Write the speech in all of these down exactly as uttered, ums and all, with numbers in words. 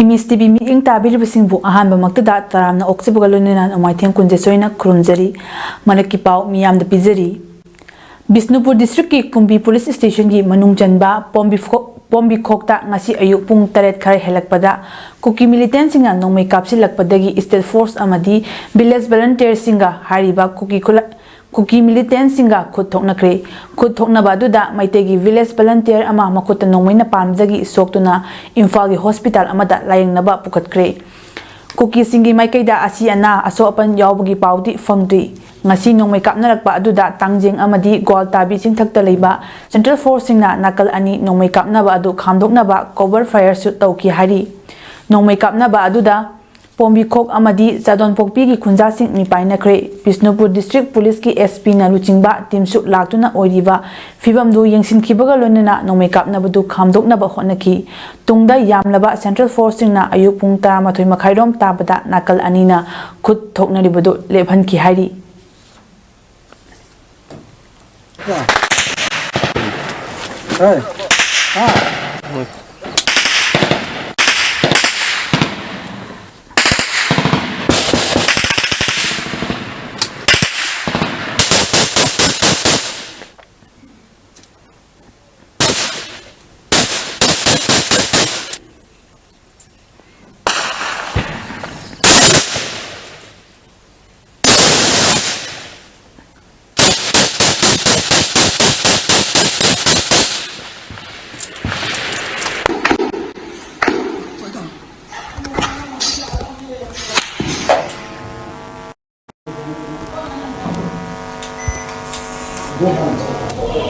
Image TV ꯃꯤꯠꯌꯦꯡ ꯇꯥꯕꯤꯔꯤꯕꯁꯤꯡꯕꯨ ꯑꯍꯥꯟꯕꯃꯛꯇꯗ ꯇꯔꯥꯝꯅ ꯑꯣꯛꯆꯕꯒ ꯂꯣꯏꯅꯅ ꯅꯣꯡꯃꯥꯏꯊꯦꯝ ꯀꯨꯟꯖꯦꯁꯣꯏꯅ ꯈꯨꯔꯨꯝꯖꯔꯤ꯫ ꯃꯔꯛꯀꯤ ꯄꯥꯎ ꯃꯤꯌꯥꯝꯗ ꯄꯤꯖꯔꯤ꯫ ꯕꯤꯁꯅꯨꯄꯨꯔ ꯗꯤꯁꯇ꯭ꯔꯤꯛꯀꯤ ꯀꯨꯝꯕꯤ ꯄꯨꯂꯤꯁ ꯁ꯭ꯇꯦꯁꯟꯒꯤ ꯃꯅꯨꯡ ꯆꯟꯕ ꯄꯣꯝꯕꯤꯈꯣꯛ-, ꯄꯣꯝꯕꯤꯈꯣꯛꯇ ꯉꯁꯤ ꯑꯌꯨꯛ ꯄꯨꯡ ꯇꯔꯦꯠ ꯈꯔ ꯍꯦꯜꯂꯛꯄꯗ ꯀꯨꯀꯤ ꯃꯤꯂꯤꯇꯦꯟꯁꯤꯡꯅ ꯅꯣꯡꯃꯩ ꯀꯥꯞꯁꯤꯜꯂꯛꯄꯗꯒꯤ ꯁ꯭ꯇꯦꯠ ꯐꯣꯔꯁ ꯑꯃꯗꯤ ꯚꯤꯂꯦꯖ ꯚꯣꯂꯨꯟꯇꯤꯌꯔꯁꯤꯡꯒ ꯍꯥꯏꯔꯤꯕ ꯀꯨꯀꯤ ꯈꯨꯂ-, ꯀꯨꯀꯤ ꯃꯤꯂꯤꯇꯦꯟꯁꯤꯡꯒ ꯈꯨꯠ ꯊꯣꯛꯅꯈ꯭ꯔꯦ꯫ ꯈꯨꯠ ꯊꯣꯛꯅꯕ ꯑꯗꯨꯗ ꯃꯩꯇꯩꯒꯤ ꯚꯤꯂꯦꯖ ꯚꯣꯂꯨꯟꯇꯤꯌꯔ ꯑꯃ ꯃꯈꯨꯠꯇ ꯅꯣꯡꯃꯩꯅ ꯄꯥꯟꯕꯗꯒꯤ ꯁꯣꯛꯇꯨꯅ ꯏꯝꯐꯥꯜꯒꯤ ꯍꯣꯁꯄꯤꯇꯥꯜ ꯑꯃꯗ ꯂꯥꯌꯦꯡꯅꯕ ꯄꯨꯈꯠꯈ꯭ꯔꯦ꯫ ꯀꯨꯀꯤꯁꯤꯡꯒꯤ ꯃꯥꯏꯀꯩꯗ ꯑꯁꯤ ꯑꯅꯥ, ꯑꯁꯣꯛ ꯑꯄꯟ ꯌꯥꯎꯕꯒꯤ ꯄꯥꯎꯗꯤ ꯐꯪꯗ꯭ꯔꯤ꯫ ꯉꯁꯤ ꯅꯣꯡꯃꯩ ꯀꯥꯞꯅꯔꯛꯄ ꯑꯗꯨꯗ ꯇꯥꯡꯖꯦꯡ ꯑꯃꯗꯤ ꯒ꯭ꯋꯥꯜꯇꯥꯕꯤ ꯆꯤꯡꯊꯛꯇ ꯂꯩꯕ ꯁꯦꯟꯇ꯭ꯔꯦꯜ ꯐꯣꯔꯁꯁꯤꯡꯅ ꯅꯥꯀꯜ ꯑꯅꯤ ꯅꯣꯡꯃꯩ ꯀꯥꯞꯅꯕ ꯑꯗꯨ ꯈꯥꯝꯗꯣꯛꯅꯕ ꯀꯣꯚꯔ ꯐꯥꯌꯔꯁꯨ ꯇꯧꯈꯤ ꯍꯥꯏꯔꯤ꯫ ꯅꯣꯡꯃꯩ ꯀꯥꯞꯅꯕ ꯑꯗꯨꯗ ꯄꯣꯝꯕꯤꯈꯣꯛ ꯑꯃꯗꯤ ꯆꯥꯗꯣꯟꯄꯣꯛꯄꯤꯒꯤ ꯈꯨꯟꯖꯥꯁꯤꯡ ꯃꯤꯄꯥꯏꯅꯈ꯭ꯔꯦ꯫ ꯕꯤꯁꯅꯨꯄꯨꯔ ꯗꯤꯁꯇ꯭ꯔꯤꯛ ꯄꯨꯂꯤꯁꯀꯤ ꯑꯦꯁ ꯄꯤꯅ ꯂꯨꯆꯤꯡꯕ ꯇꯤꯝꯁꯨ ꯂꯥꯛꯇꯨꯅ ꯑꯣꯏꯔꯤꯕ ꯐꯤꯕꯝꯗꯨ ꯌꯦꯡꯁꯤꯟꯈꯤꯕꯒ ꯂꯣꯏꯅꯅ ꯅꯣꯡꯃꯩ ꯀꯥꯞꯅꯕꯗꯨ ꯈꯥꯝꯗꯣꯛꯅꯕ ꯍꯣꯠꯅꯈꯤ꯫ ꯇꯨꯡꯗ ꯌꯥꯝꯂꯕ ꯁꯦꯟꯇ꯭ꯔꯦꯜ ꯐꯣꯔꯁꯁꯤꯡꯅ ꯑꯌꯨꯛ ꯄꯨꯡ ꯇꯔꯥꯃꯥꯊꯣꯏ ꯃꯈꯥꯏꯔꯣꯝ ꯇꯥꯕꯗ ꯅꯥꯀꯜ ꯑꯅꯤꯅ ꯈꯨꯠ ꯊꯣꯛꯅꯔꯤꯕꯗꯨ ꯂꯦꯞꯍꯟꯈꯤ ꯍꯥꯏꯔꯤ꯫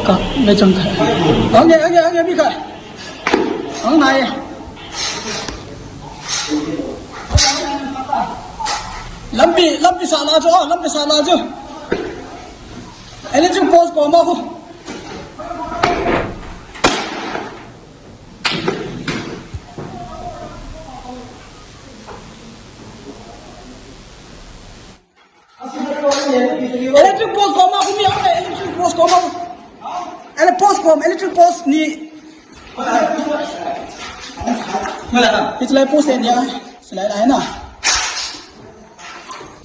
ꯀ-, ꯂꯩꯆꯪ ꯈꯔ꯫ ꯍꯪꯉꯦ, ꯍꯪꯉꯦ, ꯍꯪꯉꯦ, ꯃꯤ ꯈꯔ꯫ ꯍꯪ ꯅꯥꯏꯌꯦ꯫ ꯂꯝꯕꯤ, ꯂꯝꯕꯤ ꯁꯥꯠꯂꯛꯑꯁꯨ, ꯑꯣ, ꯂꯝꯕꯤ ꯁꯥꯠꯂꯛꯑꯁꯨ꯫ Electric post ꯀꯣꯝꯃ ꯑꯩꯈꯣꯏ꯫ Electric post ꯀꯣꯝꯃ ꯑꯩꯈꯣꯏ ꯃꯤ ꯑꯃ ꯂꯩ, electric post ꯀꯣꯝꯃ꯫ Ele-, post ꯀꯣꯝ, electric post ꯅꯤ꯫ ꯏꯆꯂꯥꯏ ꯄꯣꯁ ꯁ꯭ꯇꯦꯟ ꯌꯥ, ꯏꯆꯂꯥꯏ ꯂꯥꯛꯑꯦꯅ꯫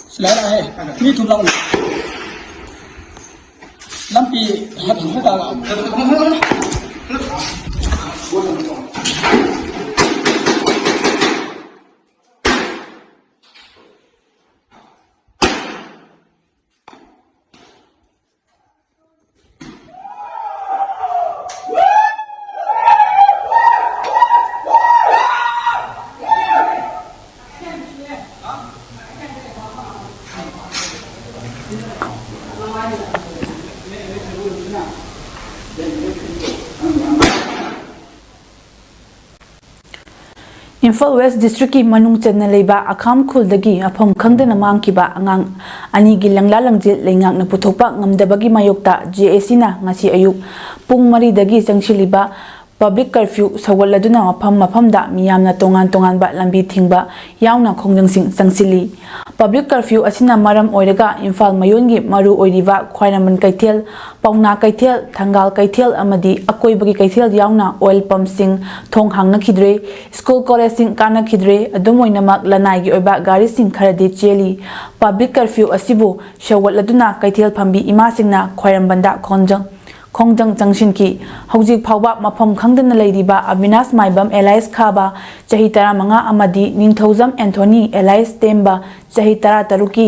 ꯏꯆꯂꯥꯏ ꯂꯥꯛꯑꯦ꯫ ꯃꯤ ꯊꯨꯝ ꯂꯥꯛꯑꯣ꯫ ꯂꯝꯕꯤ ꯍꯠ-, ꯍꯠ-, ꯍꯠ-, ꯍꯠ-, ꯏꯝꯐꯥꯜ ꯋꯦꯁ ꯗꯤꯁꯇ꯭ꯔꯤꯛꯀꯤ ꯃꯅꯨꯡ ꯆꯟꯅ ꯂꯩꯕ ꯑꯈꯥꯝ ꯈꯨꯜꯗꯒꯤ ꯃꯐꯝ ꯈꯪꯗꯅ ꯃꯥꯡꯈꯤꯕ ꯑꯉꯥꯡ ꯑꯅꯤꯒꯤ ꯂꯪꯂꯥ ꯂꯪꯖꯤꯜ ꯂꯩꯉꯥꯛꯅ ꯄꯨꯊꯣꯛꯄ ꯉꯝꯗꯕꯒꯤ ꯃꯥꯌꯣꯛꯇ ꯖꯦ ꯑꯦ ꯁꯤꯅ ꯉꯁꯤ ꯑꯌꯨꯛ ꯄꯨꯡ ꯃꯔꯤꯗꯒꯤ ꯆꯪꯁꯤꯜꯂꯤꯕ ꯄꯕ꯭ꯂꯤꯛ ꯀꯔꯐ꯭ꯌꯨ ꯁꯧꯒꯠꯂꯗꯨꯅ ꯃꯐꯝ ꯃꯐꯝꯗ ꯃꯤꯌꯥꯝꯅ ꯇꯣꯉꯥꯟ ꯇꯣꯉꯥꯟꯕ ꯂꯝꯕꯤ ꯊꯤꯡꯕ ꯌꯥꯎꯅ ꯈꯣꯡꯖꯪꯁꯤꯡ ꯆꯪꯁꯤꯜꯂꯤ꯫ ꯄꯕ꯭ꯂꯤꯛ ꯀꯔꯐ꯭ꯌꯨ ꯑꯁꯤꯅ ꯃꯔꯝ ꯑꯣꯏꯔꯒ ꯏꯝꯐꯥꯜ ꯃꯌꯣꯟꯒꯤ ꯃꯔꯨ ꯑꯣꯏꯔꯤꯕ ꯈ꯭ꯋꯥꯏꯔꯝꯕꯟ ꯀꯩꯊꯦꯜ, ꯄꯥꯎꯅꯥ ꯀꯩꯊꯦꯜ, ꯊꯪꯒꯥꯜ ꯀꯩꯊꯦꯜ ꯑꯃꯗꯤ ꯑꯀꯣꯏꯕꯒꯤ ꯀꯩꯊꯦꯜ ꯌꯥꯎꯅ ꯑꯣꯏꯜ ꯄꯝꯁꯤꯡ ꯊꯣꯡ ꯍꯥꯡꯅꯈꯤꯗ꯭ꯔꯦ, ꯁ꯭ꯀꯨꯜ ꯀꯣꯂꯦꯖꯁꯤꯡ ꯀꯥꯟꯅꯈꯤꯗ꯭ꯔꯦ꯫ ꯑꯗꯨꯝ ꯑꯣꯏꯅꯃꯛ ꯂꯅꯥꯏꯒꯤ ꯑꯣꯏꯕ ꯒꯥꯔꯤꯁꯤꯡ ꯈꯔꯗꯤ ꯆꯦꯜꯂꯤ꯫ ꯄꯕ꯭ꯂꯤꯛ ꯀꯔꯐ꯭ꯌꯨ ꯑꯁꯤꯕꯨ ꯁꯧꯒꯠꯂꯗꯨꯅ ꯀꯩꯊꯦꯜ ꯐꯝꯕꯤ ꯏꯃꯥꯁꯤꯡꯅ ꯈ꯭ꯋꯥꯏꯔꯝꯕꯟꯗ ꯈꯣꯡꯖꯪ ꯈꯣꯡꯖꯪ ꯆꯪꯁꯤꯟꯈꯤ꯫ ꯍꯧꯖꯤꯛ ꯐꯥꯎꯕ ꯃꯐꯝ ꯈꯪꯗꯅ ꯂꯩꯔꯤꯕ ꯑꯕꯤꯅꯥꯁ ꯃꯥꯏꯕꯝ ꯑꯦꯂꯥꯏꯁ ꯈꯥꯕ, ꯆꯍꯤ ꯇꯔꯥꯃꯉꯥ, ꯑꯃꯗꯤ ꯅꯤꯡꯊꯧꯖꯝ ꯑꯦꯟꯊꯣꯅꯤ ꯑꯦꯂꯥꯏꯁ ꯇꯦꯝꯕ, ꯆꯍꯤ ꯇꯔꯥꯇꯔꯨꯛꯀꯤ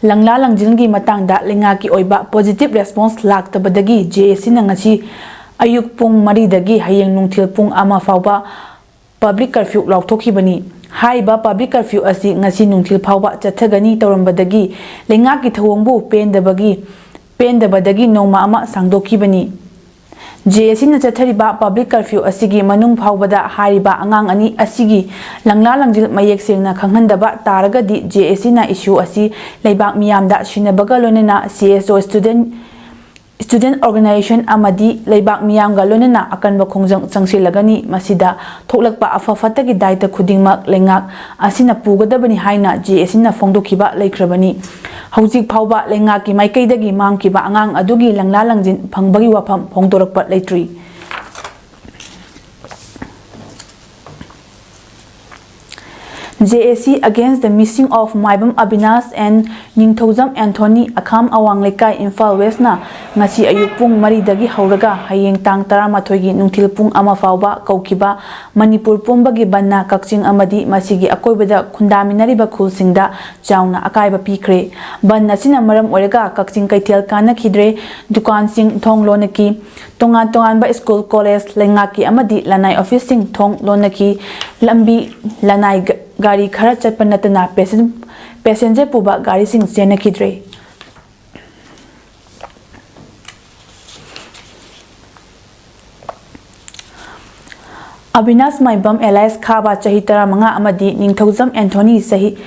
ꯂꯪꯂꯥ ꯂꯪꯖꯤꯜꯒꯤ ꯃꯇꯥꯡꯗ ꯂꯩꯉꯥꯛꯀꯤ ꯑꯣꯏꯕ positive response ꯂꯥꯛꯇꯕꯗꯒꯤ ꯖꯦ ꯑꯦ ꯁꯤꯅ ꯉꯁꯤ ꯑꯌꯨꯛ ꯄꯨꯡ ꯃꯔꯤꯗꯒꯤ ꯍꯌꯦꯡ ꯅꯨꯡꯊꯤꯜ ꯄꯨꯡ ꯑꯃ ꯐꯥꯎꯕ ꯄꯕ꯭ꯂꯤꯛ ꯀꯔꯐ꯭ꯌꯨ ꯂꯥꯎꯊꯣꯛꯈꯤꯕꯅꯤ꯫ ꯍꯥꯏꯔꯤꯕ ꯄꯕ꯭ꯂꯤꯛ ꯀꯔꯐ꯭ꯌꯨ ꯑꯁꯤ ꯉꯁꯤ ꯅꯨꯡꯊꯤꯜ ꯐꯥꯎꯕ ꯆꯠꯊꯒꯅꯤ ꯇꯧꯔꯝꯕꯗꯒꯤ ꯂꯩꯉꯥꯛꯀꯤ ꯊꯧꯑꯣꯡꯕꯨ ꯄꯦꯟꯗꯕꯒꯤ, ꯄꯦꯟꯗꯕꯗꯒꯤ ꯅꯣꯡꯃ ꯑꯃ ꯁꯥꯡꯗꯣꯛꯈꯤꯕꯅꯤ꯫ ꯖꯦ ꯑꯦ ꯁꯤꯅ ꯆꯠꯊꯔꯤꯕ ꯄꯕ꯭ꯂꯤꯛ ꯀꯔꯐ꯭ꯌꯨ ꯑꯁꯤꯒꯤ ꯃꯅꯨꯡ ꯐꯥꯎꯕꯗ ꯍꯥꯏꯔꯤꯕ ꯑꯉꯥꯡ ꯑꯅꯤ ꯑꯁꯤꯒꯤ ꯂꯪꯂꯥ ꯂꯪꯖꯤꯜ ꯃꯌꯦꯛ ꯁꯦꯡꯅ ꯈꯪꯍꯟꯗꯕ ꯇꯥꯔꯒꯗꯤ ꯖꯦ ꯑꯦ ꯁꯤꯅ ꯏꯁꯨ ꯑꯁꯤ ꯂꯩꯕꯥꯛ ꯃꯤꯌꯥꯝꯗ ꯁꯤꯟꯅꯕꯒ ꯂꯣꯏꯅꯅ ꯁꯤ ꯑꯦꯁ ꯑꯣ ꯁ꯭ꯇꯨꯗꯦꯟꯠ ꯁ꯭ꯇꯨꯗꯦꯟꯠ ꯑꯣꯔꯒꯅꯥꯏꯖꯦꯁꯟ ꯑꯃꯗꯤ ꯂꯩꯕꯥꯛ ꯃꯤꯌꯥꯝꯒ ꯂꯣꯏꯅꯅ ꯑꯀꯟꯕ ꯈꯣꯡꯖꯪ ꯆꯪꯁꯤꯜꯂꯒꯅꯤ꯫ ꯃꯁꯤꯗ ꯊꯣꯛꯂꯛꯄ ꯑꯐ ꯐꯠꯇꯒꯤ ꯗꯥꯏꯇ ꯈꯨꯗꯤꯡꯃꯛ ꯂꯩꯉꯥꯛ ꯑꯁꯤꯅ ꯄꯨꯒꯗꯕꯅꯤ ꯍꯥꯏꯅ ꯖꯦ ꯑꯦ ꯁꯤꯅ ꯐꯣꯡꯗꯣꯛꯈꯤꯕ ꯂꯩꯈ꯭ꯔꯕꯅꯤ꯫ ꯍꯧꯖꯤꯛ ꯐꯥꯎꯕ ꯂꯩꯉꯥꯛꯀꯤ ꯃꯥꯏꯀꯩꯗꯒꯤ ꯃꯥꯡꯈꯤꯕ ꯑꯉꯥꯡ ꯑꯗꯨꯒꯤ ꯂꯪꯂꯥ ꯂꯪꯖꯤꯟ ꯐꯪꯕꯒꯤ ꯋꯥꯐꯝ ꯐꯣꯡꯗꯣꯔꯛꯄ ꯂꯩꯇ꯭ꯔꯤ꯫ J A C Against the Missing of Maibam Abinash and Ningthoujam Anthony, ꯑꯈꯥꯝ ꯑꯋꯥꯡ ꯂꯩꯀꯥꯏ, ꯏꯝꯐꯥꯜ ꯋꯦꯁꯅ ꯉꯁꯤ ꯑꯌꯨꯛ ꯄꯨꯡ ꯃꯔꯤꯗꯒꯤ ꯍꯧꯔꯒ ꯍꯌꯦꯡ ꯇꯥꯡ ꯇꯔꯥꯃꯥꯊꯣꯏꯒꯤ ꯅꯨꯡꯊꯤꯜ ꯄꯨꯡ ꯑꯃ ꯐꯥꯎꯕ ꯀꯧꯈꯤꯕ ꯃꯅꯤꯄꯨꯔ ꯄꯨꯝꯕꯒꯤ ꯕꯟꯅ ꯀꯛꯆꯤꯡ ꯑꯃꯗꯤ ꯃꯁꯤꯒꯤ ꯑꯀꯣꯏꯕꯗ ꯈꯨꯟꯗꯥꯃꯤꯟꯅꯔꯤꯕ ꯈꯨꯜꯁꯤꯡꯗ ꯆꯥꯎꯅ ꯑꯀꯥꯏꯕ ꯄꯤꯈ꯭ꯔꯦ꯫ ꯕꯟ ꯑꯁꯤꯅ ꯃꯔꯝ ꯑꯣꯏꯔꯒ ꯀꯛꯆꯤꯡ ꯀꯩꯊꯦꯜ ꯀꯥꯟꯅꯈꯤꯗ꯭ꯔꯦ, ꯗꯨꯀꯥꯟꯁꯤꯡ ꯊꯣꯡ ꯂꯣꯟꯅꯈꯤ, ꯇꯣꯉꯥꯟ ꯇꯣꯉꯥꯟꯕ ꯁ꯭ꯀꯨꯜ, ꯀꯣꯂꯦꯖ, ꯂꯩꯉꯥꯛꯀꯤ ꯑꯃꯗꯤ ꯂꯅꯥꯏ ꯑꯣꯐꯤꯁꯁꯤꯡ ꯊꯣꯡ ꯂꯣꯟꯅꯈꯤ, ꯂꯝꯕꯤ, ꯂꯅꯥꯏ ꯒ-, ꯒꯥꯔꯤ ꯈꯔ ꯆꯠꯄ ꯅꯠꯇꯅ ꯄꯦꯁꯦꯟ-, ꯄꯦꯁꯦꯟꯖꯔ ꯄꯨꯕ ꯒꯥꯔꯤꯁꯤꯡ ꯆꯦꯟꯅꯈꯤꯗ꯭ꯔꯦ꯫ ꯑꯕꯤꯅꯥꯁ ꯃꯥꯏꯕꯝ alias ꯈꯥꯕ, ꯆꯍꯤ ꯇꯔꯥꯃꯉꯥ, ꯑꯃꯗꯤ ꯅꯤꯡꯊꯧꯖꯝ ꯑꯦꯟꯊꯣꯅꯤ, ꯆꯍꯤ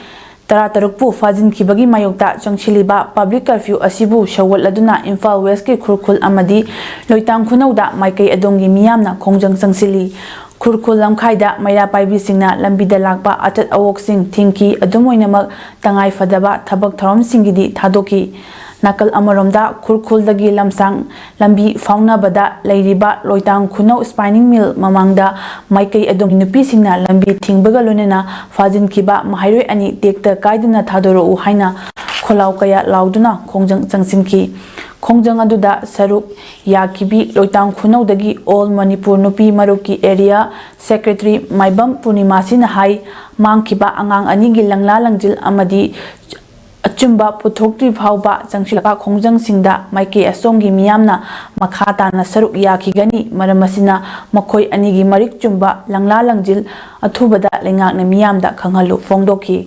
ꯇꯔꯥꯇꯔꯨꯛꯄꯨ ꯐꯥꯖꯤꯟꯈꯤꯕꯒꯤ ꯃꯥꯌꯣꯛꯇ ꯆꯪꯁꯤꯜꯂꯤꯕ public curfew ꯑꯁꯤꯕꯨ ꯁꯧꯒꯠꯂꯗꯨꯅ ꯏꯝꯐꯥꯜ ꯋꯦꯁꯀꯤ ꯈꯨꯔꯈꯨꯜ ꯑꯃꯗꯤ ꯂꯣꯏꯇꯥꯡ ꯈꯨꯅꯧꯗ ꯃꯥꯏꯀꯩ ꯑꯗꯣꯝꯒꯤ ꯃꯤꯌꯥꯝꯅ ꯈꯣꯡꯖꯪ ꯆꯪꯁꯤꯜꯂꯤ꯫ ꯈꯨꯔꯈꯨꯜ ꯂꯝꯈꯥꯏꯗ ꯃꯩꯔꯥ ꯄꯥꯏꯕꯤꯁꯤꯡꯅ ꯂꯝꯕꯤꯗ ꯂꯥꯛꯄ ꯑꯆꯠ ꯑꯋꯣꯛꯁꯤꯡ ꯊꯤꯡꯈꯤ꯫ ꯑꯗꯨꯝ ꯑꯣꯏꯅꯃꯛ, ꯇꯉꯥꯏ ꯐꯗꯕ ꯊꯕꯛ ꯊꯧꯔꯝꯁꯤꯡꯒꯤꯗꯤ ꯊꯥꯗꯣꯛꯈꯤ꯫ ꯅꯥꯀꯜ ꯑꯃꯔꯣꯝꯗ, ꯈꯨꯔꯈꯨꯜꯗꯒꯤ ꯂꯝꯁꯥꯡ ꯂꯝꯕꯤ ꯐꯥꯎꯅꯕꯗ ꯂꯩꯔꯤꯕ ꯂꯣꯏꯇꯥꯡ ꯈꯨꯅꯧ spinning mill ꯃꯃꯥꯡꯗ ꯃꯥꯏꯀꯩ ꯑꯗꯣꯝꯒꯤ ꯅꯨꯄꯤꯁꯤꯡꯅ ꯂꯝꯕꯤ ꯊꯤꯡꯕꯒ ꯂꯣꯏꯅꯅ ꯐꯥꯖꯤꯟꯈꯤꯕ ꯃꯍꯩꯔꯣꯏ ꯑꯅꯤ ꯇꯦꯛꯇ ꯀꯥꯏꯗꯅ ꯊꯥꯗꯣꯔꯛꯎ ꯍꯥꯏꯅ ꯈꯣꯜꯂꯥꯎ ꯀꯌꯥ ꯂꯥꯎꯗꯨꯅ ꯈꯣꯡꯖꯪ ꯆꯪꯁꯤꯟꯈꯤ꯫ ꯈꯣꯡꯖꯪ ꯑꯗꯨꯗ ꯁꯔꯨꯛ ꯌꯥꯈꯤꯕꯤ ꯂꯣꯏꯇꯥꯡ ꯈꯨꯅꯧꯗꯒꯤ All Manipur ꯅꯨꯄꯤ ꯃꯔꯨꯞꯀꯤ area secretary ꯃꯥꯏꯕꯝ ꯄꯨꯔꯅꯤꯃꯥꯁꯤꯅ ꯍꯥꯏ, ꯃꯥꯡꯈꯤꯕ ꯑꯉꯥꯡ ꯑꯅꯤꯒꯤ ꯂꯪꯂꯥ ꯂꯪꯖꯤꯜ ꯑꯃꯗꯤ ꯑꯆꯨꯝꯕ ꯄꯨꯊꯣꯛꯇ꯭ꯔꯤ ꯐꯥꯎꯕ ꯆꯪꯁꯤꯜꯂꯛꯄ ꯈꯣꯡꯖꯪꯁꯤꯡꯗ ꯃꯥꯏꯀꯩ ꯑꯁꯣꯝꯒꯤ ꯃꯤꯌꯥꯝꯅ ꯃꯈꯥ ꯇꯥꯅ ꯁꯔꯨꯛ ꯌꯥꯈꯤꯒꯅꯤ꯫ ꯃꯔꯝ ꯑꯁꯤꯅ ꯃꯈꯣꯏ ꯑꯅꯤꯒꯤ ꯃꯔꯤꯛ ꯆꯨꯝꯕ ꯂꯪꯂꯥ ꯂꯪꯖꯤꯜ ꯑꯊꯨꯕꯗ ꯂꯩꯉꯥꯛꯅ ꯃꯤꯌꯥꯝꯗ ꯈꯪꯍꯜꯂꯨ ꯐꯣꯡꯗꯣꯛꯈꯤ꯫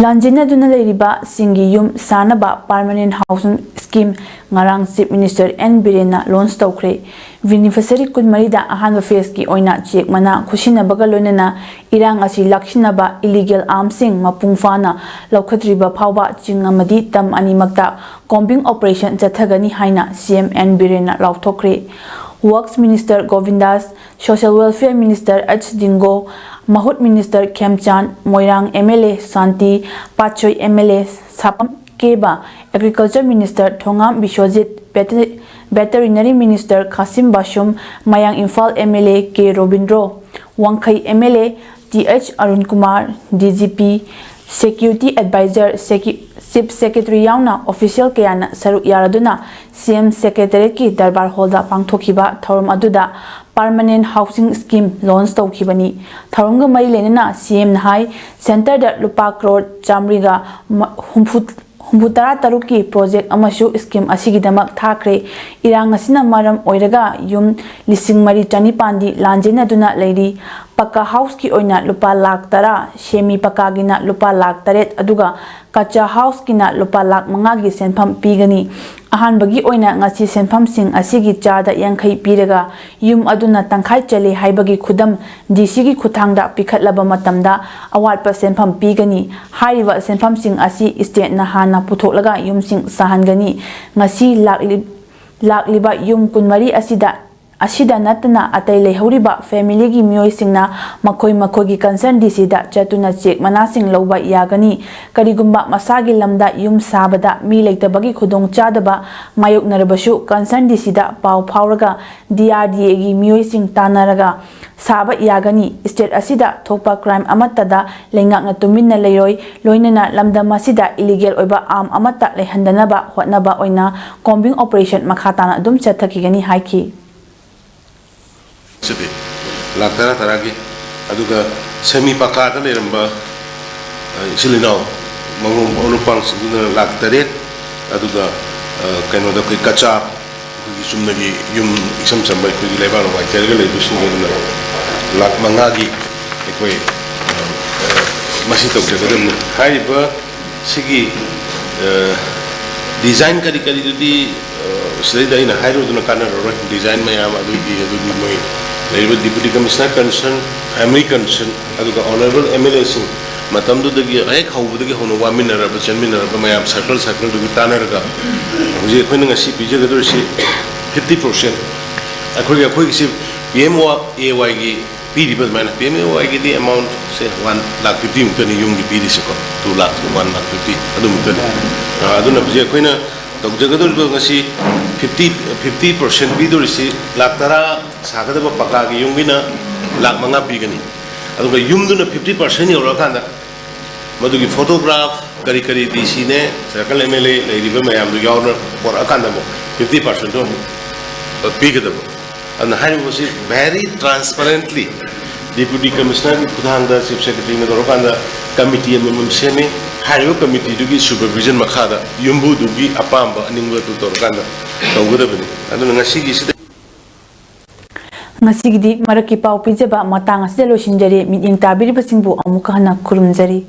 ꯂꯥꯟꯖꯦꯟꯅꯗꯨꯅ ꯂꯩꯔꯤꯕ ꯁꯤꯡꯒꯤ ꯌꯨꯝ ꯁꯥꯅꯕ permanent housing scheme ꯉꯔꯥꯡ Chief Minister N ꯕꯤꯔꯦꯟꯅ launch ꯇꯧꯈ꯭ꯔꯦ꯫ Beneficiary ꯀꯨꯟꯃꯔꯤꯗ ꯑꯍꯥꯟꯕ phaseꯀꯤ ꯑꯣꯏꯅ ꯆꯦꯛ ꯃꯅꯥ ꯈꯨꯠꯁꯤꯟꯅꯕꯒ ꯂꯣꯏꯅꯅ ꯏꯔꯥꯡ ꯑꯁꯤ ꯂꯥꯛꯁꯤꯟꯅꯕ illegal armsꯁꯤꯡ ꯃꯄꯨꯡ ꯐꯥꯅ ꯂꯧꯈꯠꯇ꯭ꯔꯤꯕ ꯐꯥꯎꯕ ꯆꯤꯡ ꯑꯃꯗꯤ ꯇꯝ ꯑꯅꯤꯃꯛꯇ combing operation ꯆꯠꯊꯒꯅꯤ ꯍꯥꯏꯅ C M N ꯕꯤꯔꯦꯟꯅ ꯂꯥꯎꯊꯣꯛꯈ꯭ꯔꯦ꯫ Works Minister ꯒꯣꯕꯤꯟꯗꯥꯁ, Social Welfare Minister H ꯗꯤꯡꯒꯣ, ꯃꯍꯨꯠ Minister ꯈꯦꯝꯆꯥꯟ, Moirang M L A Shanti Patsoi, M L A ꯁꯥꯄꯝ cab, Agriculture Minister Thongam Biswajit, Vete-, Veterinary Minister ꯈꯥꯁꯤꯝ ꯕꯥꯁꯨꯝ, ꯃꯌꯥꯡ ꯏꯝꯐꯥꯜ M L A ꯀꯦ ꯔꯣꯕꯤꯟꯗ꯭ꯔꯣ, ꯋꯥꯡꯈꯩ M L A T H Arun Kumar, D G P, Security Advisor, Secu-, Chief Secretary ꯌꯥꯎꯅ official ꯀꯌꯥꯅ ꯁꯔꯨꯛ ꯌꯥꯔꯗꯨꯅ C M Secretariatꯀꯤ darbar ꯍꯣꯜꯗ ꯄꯥꯡꯊꯣꯛꯈꯤꯕ ꯊꯧꯔꯝ ꯑꯗꯨꯗ Permanent Housing Scheme launch ꯇꯧꯈꯤꯕꯅꯤ꯫ ꯊꯧꯔꯝꯒ ꯃꯔꯤ ꯂꯩꯅꯅ C Mꯅ ꯍꯥꯏ, centreꯗ ꯂꯨꯄꯥ ꯀ꯭ꯔꯣꯔ ꯆꯥꯃꯔꯤꯒ ꯍꯨꯝꯐꯨ ꯍꯨꯝꯐꯨꯇꯔꯥ ꯇꯔꯨꯛꯀꯤ project ꯑꯃꯁꯨ scheme ꯑꯁꯤꯒꯤꯗꯃꯛ ꯊꯥꯈ꯭ꯔꯦ꯫ ꯏꯔꯥꯡ ꯑꯁꯤꯅ ꯃꯔꯝ ꯑꯣꯏꯔꯒ ꯌꯨꯝ ꯂꯤꯁꯤꯡ ꯃꯔꯤ ꯆꯅꯤꯄꯥꯟꯗꯤ ꯂꯥꯟꯖꯦꯟꯅꯗꯨꯅ ꯂꯩꯔꯤ꯫ ꯄꯛꯀꯥ house ꯀꯤ ꯑꯣꯏꯅ ꯂꯨꯄꯥ ꯂꯥꯈ ꯇꯔꯥ, semi ꯄꯛꯀꯥꯒꯤꯅ ꯂꯨꯄꯥ ꯂꯥꯈ ꯇꯔꯦꯠ, ꯑꯗꯨꯒ ꯀꯆꯥ house ꯀꯤꯅ ꯂꯨꯄꯥ ꯂꯥꯈ ꯃꯉꯥꯒꯤ ꯁꯦꯟꯐꯝ ꯄꯤꯒꯅꯤ꯫ ꯑꯍꯥꯟꯕꯒꯤ ꯑꯣꯏꯅ ꯉꯁꯤ ꯁꯦꯟꯐꯝꯁꯤꯡ ꯑꯁꯤꯒꯤ ꯆꯥꯗ ꯌꯥꯡꯈꯩ ꯄꯤꯔꯒ ꯌꯨꯝ ꯑꯗꯨꯅ ꯇꯪꯈꯥꯏ ꯆꯜꯂꯤ ꯍꯥꯏꯕꯒꯤ ꯈꯨꯗꯝ D C ꯒꯤ ꯈꯨꯠꯊꯥꯡꯗ ꯄꯤꯈꯠꯂꯕ ꯃꯇꯝꯗ ꯑꯋꯥꯠꯄ ꯁꯦꯟꯐꯝ ꯄꯤꯒꯅꯤ꯫ ꯍꯥꯏꯔꯤꯕ ꯁꯦꯟꯐꯝꯁꯤꯡ ꯑꯁꯤ stateꯅ ꯍꯥꯟꯅ ꯄꯨꯊꯣꯛꯂꯒ ꯌꯨꯝꯁꯤꯡ ꯁꯥꯍꯟꯒꯅꯤ꯫ ꯉꯁꯤ ꯂꯥꯛꯂꯤ-, ꯂꯥꯛꯂꯤꯕ ꯌꯨꯝ ꯀꯨꯟꯃꯔꯤ ꯑꯁꯤꯗ, ꯑꯁꯤꯗ ꯅꯠꯇꯅ ꯑꯇꯩ ꯂꯩꯍꯧꯔꯤꯕ family ꯒꯤ ꯃꯤꯑꯣꯏꯁꯤꯡꯅ ꯃꯈꯣꯏ ꯃꯈꯣꯏꯒꯤ concerned D C ꯗ ꯆꯠꯇꯨꯅ ꯆꯦꯛ ꯃꯅꯥꯁꯤꯡ ꯂꯧꯕ ꯌꯥꯒꯅꯤ꯫ ꯀꯔꯤꯒꯨꯝꯕ ꯃꯁꯥꯒꯤ ꯂꯝꯗ ꯌꯨꯝ ꯁꯥꯕꯗ ꯃꯤ ꯂꯩꯇꯕꯒꯤ ꯈꯨꯗꯣꯡꯆꯥꯗꯕ ꯃꯥꯌꯣꯛꯅꯔꯕꯁꯨ concerned D C ꯗ ꯄꯥꯎ ꯐꯥꯎꯔꯒ D R D A ꯒꯤ ꯃꯤꯑꯣꯏꯁꯤꯡ ꯇꯥꯟꯅꯔꯒ ꯁꯥꯕ ꯌꯥꯒꯅꯤ꯫ State ꯑꯁꯤꯗ ꯊꯣꯛꯄ crime ꯑꯃꯠꯇꯗ ꯂꯩꯉꯥꯛꯅ ꯇꯨꯃꯤꯟꯅ ꯂꯩꯔꯣꯏ, ꯂꯣꯏꯅꯅ ꯂꯝꯗꯝ ꯑꯁꯤꯗ illegal ꯑꯣꯏꯕ arm ꯑꯃꯠꯇ ꯂꯩꯍꯟꯗꯅꯕ ꯍꯣꯠꯅꯕ ꯑꯣꯏꯅ combing operation ꯃꯈꯥ ꯇꯥꯅ ꯑꯗꯨꯝ ꯆꯠꯊꯈꯤꯒꯅꯤ ꯍꯥꯏꯈꯤ꯫ ꯁꯤꯗꯤ ꯂꯥꯈ ꯇꯔꯥ ꯇꯔꯥꯒꯤ, ꯑꯗꯨꯒ semi ꯄꯛꯀꯥꯗ ꯂꯩꯔꯝꯕ, ꯑ, ꯏꯆꯤꯜ ꯏꯅꯥꯎ ꯃꯔꯨꯞ ꯃꯔꯨꯞ ꯃꯄꯥꯡꯁꯤꯡꯗꯨꯅ ꯂꯥꯈ ꯇꯔꯦꯠ, ꯑꯗꯨꯒ, ꯑ, ꯀꯩꯅꯣꯗ ꯑꯩꯈꯣꯏ ꯀꯆꯥ, ꯑꯩꯈꯣꯏꯒꯤ ꯆꯨꯝꯅꯒꯤ ꯌꯨꯝ ꯏꯆꯝ ꯆꯝꯕ ꯑꯩꯈꯣꯏꯒꯤ ꯂꯩꯕꯥꯛ ꯂꯋꯥꯏ ꯀꯦꯔꯒ ꯂꯩꯕꯁꯤꯡ ꯑꯗꯨꯅ ꯂꯥꯈ ꯃꯉꯥꯒꯤ ꯑꯩꯈꯣꯏ, ꯑ, ꯑ, ꯃꯁꯤ ꯇꯧꯖꯒꯗꯕꯅꯤ꯫ ꯍꯥꯏꯔꯤꯕ ꯁꯤꯒꯤ, ꯑ, ꯗꯤꯖꯥꯏꯟ ꯀꯔꯤ ꯀꯔꯤꯗꯨꯗꯤ, ꯑ, ꯁꯤꯗꯩꯗ ꯑꯩꯅ ꯍꯥꯏꯔꯨꯗꯨꯅ ꯀꯥꯟꯅꯔꯔꯣꯏ꯫ ꯗꯤꯖꯥꯏꯟ ꯃꯌꯥꯝ ꯑꯗꯨꯒꯤ, ꯑꯗꯨꯒꯤ ꯃꯣꯏ ꯂꯩꯔꯤꯕ deputy commissioner concern, family concern, ꯑꯗꯨꯒ ꯑꯣꯅꯔꯦꯕꯜ ꯑꯦꯝ ꯑꯦꯜ ꯑꯦꯁꯤꯡ ꯃꯇꯝꯗꯨꯗꯒꯤ ꯍꯦꯛ ꯍꯧꯕꯗꯒꯤ ꯍꯧꯅ ꯋꯥꯃꯤꯟꯅꯔꯕ, ꯆꯦꯟꯃꯤꯟꯅꯔꯕ ꯃꯌꯥꯝ ꯁꯔꯀꯜ ꯁꯔꯀꯜꯗꯨꯒꯤ ꯇꯥꯟꯅꯔꯒ ꯍꯧꯖꯤꯛ ꯑꯩꯈꯣꯏꯅ ꯉꯁꯤ ꯄꯤꯖꯒꯗꯧꯔꯤꯁꯤ ꯐꯤꯐꯇꯤ ꯄꯥꯔꯁꯦꯟ꯫ ꯑꯩꯈꯣꯏꯒꯤ, ꯑꯩꯈꯣꯏꯒꯤꯁꯤ ꯄꯤ ꯑꯦꯝ ꯑꯦ ꯋꯥꯏꯒꯤ ꯄꯤꯔꯤꯕ ꯑꯗꯨꯃꯥꯏꯅ ꯄꯤ ꯑꯦꯝ ꯑꯦ ꯋꯥꯏꯒꯤꯗꯤ ꯑꯦꯃꯥꯎꯟꯁꯦ ꯋꯥꯟ ꯂꯥꯛ ꯐꯤꯐꯇꯤ ꯃꯨꯛꯇꯅꯤ ꯌꯨꯝꯒꯤ ꯄꯤꯔꯤꯁꯦꯀꯣ, two lakh one lakh fifty ꯑꯗꯨꯃꯨꯛꯇꯅꯤ꯫ ꯑ, ꯑꯗꯨꯅ ꯍꯧꯖꯤꯛ ꯑꯩꯈꯣꯏꯅ ꯇꯧꯖꯒꯗꯧꯔꯤꯕ ꯉꯁꯤ ꯐꯤꯐꯇꯤ, ꯐꯤꯐꯇꯤ ꯄꯥꯔꯁꯦꯟ ꯄꯤꯗꯧꯔꯤꯁꯤ ꯂꯥꯛ ꯇꯔꯥ ꯁꯥꯒꯗꯕ ꯄꯀꯥꯒꯤ ꯌꯨꯝꯒꯤꯅ ꯂꯥꯛ ꯃꯉꯥ ꯄꯤꯒꯅꯤ꯫ ꯑꯗꯨꯒ ꯌꯨꯝꯗꯨꯅ ꯐꯤꯐꯇꯤ ꯄꯥꯔꯁꯦꯟ ꯌꯧꯔꯛꯑꯀꯥꯟꯗ ꯃꯗꯨꯒꯤ ꯐꯣꯇꯣꯒ꯭ꯔꯥꯐ ꯀꯔꯤ ꯀꯔꯤ ꯗꯤ ꯁꯤꯅꯦ, ꯁꯔꯀꯜ ꯑꯦꯝ ꯑꯦꯜ ꯑꯦ ꯂꯩꯔꯤꯕ ꯃꯌꯥꯝꯗꯨ ꯌꯥꯎꯅ ꯄꯣꯔꯛꯑꯀꯥꯟꯗ ꯑꯃꯨꯛ ꯐꯤꯐꯇꯤ ꯄꯥꯔꯁꯦꯟꯗꯣ ꯑꯃꯨꯛ ꯄꯤꯒꯗꯕ꯫ ꯑꯗꯨꯅ ꯍꯥꯏꯔꯤꯕꯁꯤ ꯚꯦꯔꯤ ꯇ꯭ꯔꯥꯟꯁꯄꯔꯦꯟꯠꯂꯤ ꯗꯤꯄꯨꯇꯤ ꯀꯃꯤꯁꯅꯔꯒꯤ ꯈꯨꯠꯊꯥꯡꯗ ꯆꯤꯐ ꯁꯦꯀ꯭ꯔꯦꯇꯔꯤꯅ ꯇꯧꯔꯀꯥꯟꯗ ꯀꯃꯤꯇꯤ ꯑꯃꯃꯝ ꯁꯦꯝꯃꯤ꯫ ꯍꯥꯏꯔꯤꯕ ꯀꯃꯤꯇꯤꯗꯨꯒꯤ ꯁꯨꯄꯔꯚꯤꯖꯟ ꯃꯈꯥꯗ ꯌꯨꯝꯕꯨꯗꯨꯒꯤ ꯑꯄꯥꯝꯕ ꯑꯅꯤꯡꯕ ꯑꯗꯨ ꯇꯧꯔꯀꯥꯟꯗ ꯇꯧꯒꯗꯕꯅꯤ꯫ ꯑꯗꯨꯅ ꯉꯁꯤꯒꯤꯁꯤꯗ ꯉꯁꯤꯒꯤꯗꯤ ꯃꯔꯛꯀꯤ ꯄꯥꯎ ꯄꯤꯖꯕ ꯃꯇꯥꯡ ꯑꯁꯤꯗ ꯂꯣꯏꯁꯤꯟꯖꯔꯦ꯫ ꯃꯤꯠꯌꯦꯡ ꯇꯥꯕꯤꯔꯤꯕꯁꯤꯡꯕꯨ ꯑꯃꯨꯛꯀ ꯍꯟꯅ ꯈꯨꯔꯨꯝꯖꯔꯤ꯫